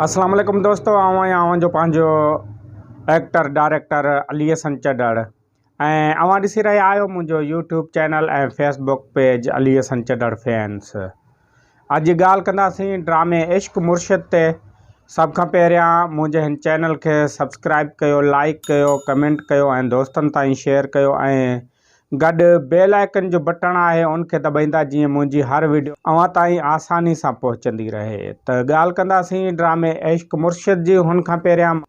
اسلام عليڪم دوستو آئون آهيان اوهان جو پنهنجو ايڪٽر ڊائريڪٽر علي حسن چڍڙ ۽ اوهان ڏسي رهيا آهيو منهنجو YouTube channel ۽ Facebook page Ali Hassan Chadhar fans اڄ ڳالهه ڪنداسين ڊرامي عشق مرشد تي سڀ کان پهريان منهنجي هن چينل کي سبسڪرائب ڪيو لائڪ ڪيو ڪمينٽ ڪيو ۽ دوستن تائين شيئر ڪيو ۽ گڏ بيل آئيڪن جو بٽڻ آهي ان کي دٻائيندا جيئن منهنجي هر وڊيو اوهان تائين آساني سان پهچندي رهي ته ڳالهه ڪنداسين ڊرامي عشق مرشد جي هن کان پهريان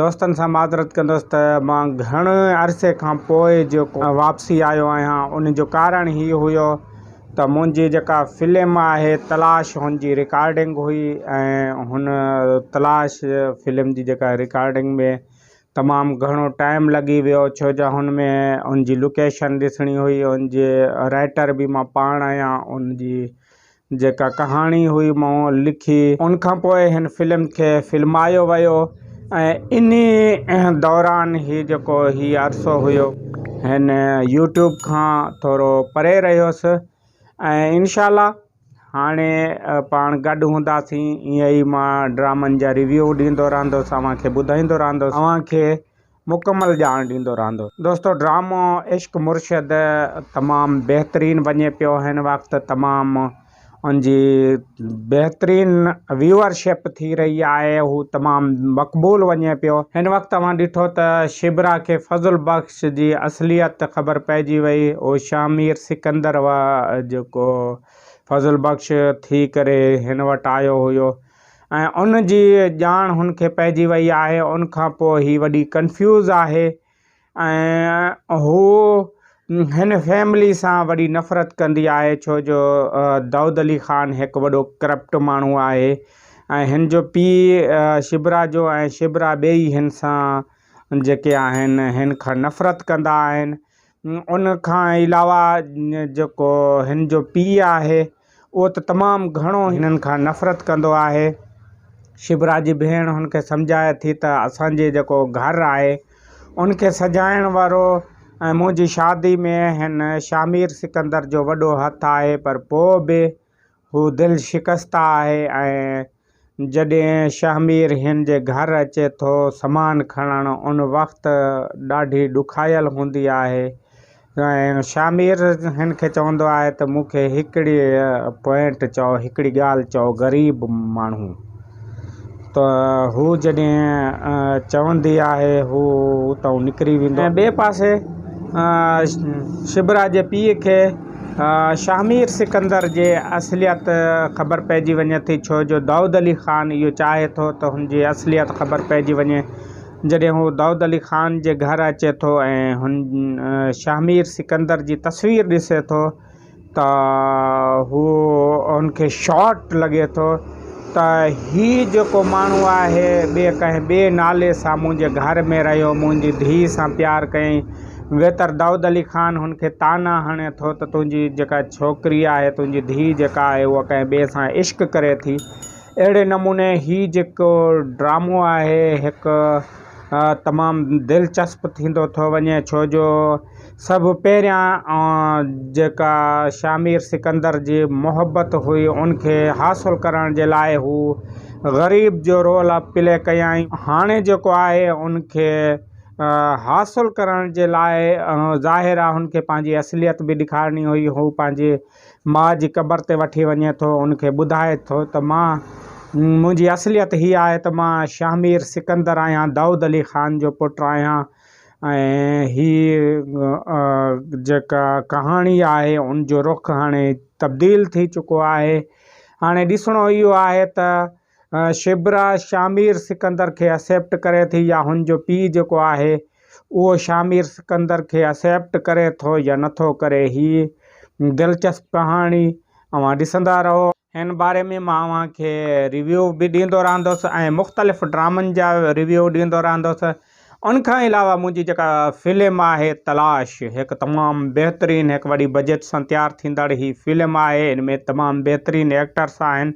دوستن سان معذرت ڪندس ته مان گهڻي عرصي کان پوء جيڪو واپسي آيو آهيان ان جو ڪارڻ هي هيو ته منهنجي جيڪا فلم آهي تلاش هن جي رڪارڊنگ هئي ۽ هن تلاش فلم جي جيڪا رڪارڊنگ ۾ تمام گهڻو ٽائيم لڳي ويو ڇو جو هن ۾ ان جي لوڪيشن ڏسڻي هئي ان جي رائيٽر به مان پاڻ آهيان ان جي جيڪا ڪهاڻي هئي مون لکي. ان کان پوء هن فلم کي فلمايو ويو ۽ انهي دوران هي جيڪو هي عرصو هيو هن يوٽيوب کان ٿورو پري رهيس ۽ انشاء الله هاڻي پاڻ گڏ هونداسين ائين ئي مان ڊرامن جا ريويو ڏيندو رهندس اوهان کي ٻڌائيندو رهندس اوهان کي مڪمل ڄاڻ ڏيندو رهندس. دوستو ڊرامو عشق مرشد تمام بهترين وڃي پيو هن وقت تمام ان جي بهترين ويوئر شپ ٿي رهي آهي هو تمام مقبول وڃي پيو. هن وقت اوهان ڏٺو ته شبرا کي فضل بخش جي اصليت خبر پئجي وئي او شاهمير سڪندر جيڪو فضل بخش ٿي ڪري هن وٽ آيو هيو ۽ ان جي ڄاڻ هن کي پئجي وئي آهي ان کان پوء هي وڏي ڪنفيوز آهي ۽ هو هن فيملي سان وڏي نفرت ڪندي آهي ڇو جو دائود علي خان هڪ وڏو ڪرپٽ ماڻهو آهي ۽ هن جو پيء شبرا جو ۽ شبرا ٻئي هن سان جيڪي آهن هن کان نفرت ڪندا آهن ان کان علاوه جيڪو هن جو پيء آهي اهو ته تمام گهڻو هنن کان نفرت ڪندو آهي. شبرا جي ڀيڻ هن کي سمجهائي ٿي ته اسان جي جيڪو گهر آهي ان کي سجائڻ وارو ۽ منهنجي شادي ۾ هن شاهمير سڪندر جو وڏو هٿ آهي پر پوء به هو دل شڪسته آهي ۽ جڏهن شهمير هن جي گهر اچي ٿو سامان کڻڻ ان وقت ڏاڍي ڏکايل هوندي آهي ۽ شهمير هن کي چوندو آهي ته مون کي هڪڙي پوائنٽ چئو هڪڙي ڳالهه چئو غريب ماڻهو ته هو جڏهن چوندي آهي هو اتان نڪري ويندو ۽ ٻئي پاسي شبرا جي پيء کي شاهمير سڪندر جي اصليت خبر پئجي وڃي ٿي ڇو جو دائود علي خان اهو چاهي ٿو ته هن جي اصليت خبر پئجي وڃي جڏهن هو دائود علي خان جي گهر اچي ٿو ۽ هن شاهمير سڪندر جي تصوير ڏسي ٿو ته هو ان کي شارٽ لڳي ٿو ته هي جيڪو ماڻهو آهي ٻئي ڪنهن ٻئي نالي سان منهنجي گهر ۾ رهيو منهنجي ڌيء سان پيار ڪيائين ويتر دائود علي خان هن کي طعنا هڻي ٿو ته تنهنجي جيڪا ڇوڪري آهي تنهنجي ڌيء جيڪا آهي اها ڪنهن ٻئي سان عشق ڪري ٿي اهڙي نموني هي جيڪو ڊرامو آهي هڪ تمام دلچسپ ٿيندو ٿو وڃي ڇو جو سڀ پهريان جيڪا شاهمير سڪندر جي محبت هئي ان کي حاصل ڪرڻ جي لاء هو غريب جو رول پلي ڪيائين هاڻي جيڪو آهي ان کي حاصل ڪرڻ جي لاء ظاهر آهي هن کي پنهنجي اصليت به ڏيکارڻي هئي هو پنهنجي ماء جي قبر تي وٺي وڃي ٿو ان کي ٻڌائي ٿو ته مان منهنجي اصليت هي آهي ته مان شاهمير سڪندر آهيان دائود علي خان جو پٽ آهيان ۽ هي جيڪا ڪهاڻي آهي ان جو رخ هاڻي تبديل ٿي چڪو آهي هاڻي ڏسڻو اهو آهي ته شبرا شاهمير سڪندر کي اسيپٽ ڪري ٿي يا هن جو پيء جيڪو آهي اهو شاهمير سڪندر کي اسيپٽ ڪري ٿو يا نٿو ڪري هي دلچسپ ڪهاڻي اوهان ڏسندا رهو. هن باري ۾ مان اوهان کي ريويو به ڏيندو رهندس ۽ مختلف ڊرامن جا ريويو ڏيندو رهندس ان کان علاوه منهنجي جيڪا فلم آهي تلاش هڪ تمام بهترين هڪ وڏي بجيٽ سان تيار ٿيندڙ هي فلم آهي ان ۾ تمام بهترين ايڪٽرس آهن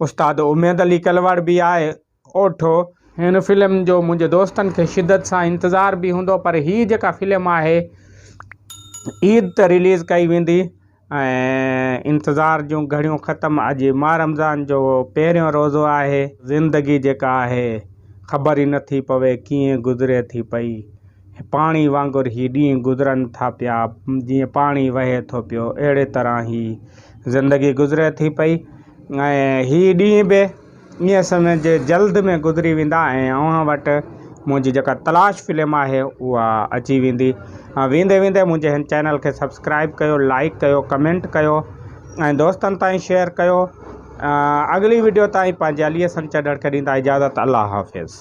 استاد اميد علي ڪلوڙ به آهي اوٺو. هن فلم جو منهنجي دوستن کي شدت سان انتظار به هوندو پر هي جيڪا فلم آهي عيد تي رليز ڪئي ويندي ۽ انتظار جون گهڙيون ختم اڄ ماه رمضان جو پهريون روزو آهي. زندگي جيڪا آهي خبر ئي نٿي پوي ڪيئن گذري ٿي پئي. پاڻي وانگر هي ڏينهن گذرن ٿا پيا جيئن پاڻي وهي ٿو پيو اهڙي طرح هي زندگي گذري ٿي پئي ۽ هي ڏينهن به ائين سمجهه جلد ۾ گذري ويندا ۽ اوهان وٽ منهنجي جيڪا تلاش فلم آهي اها اچي ويندي. ويندي ويندي منهنجي هن چينل کي سبسڪرائب ڪيو لائيڪ ڪيو ڪمينٽ ڪيو ۽ دوستن تائين شيئر ڪيو اڳلي وڊيو تائين پنهنجي علي حسن چڍڙ کي ڏيندا اجازت الله حافظ.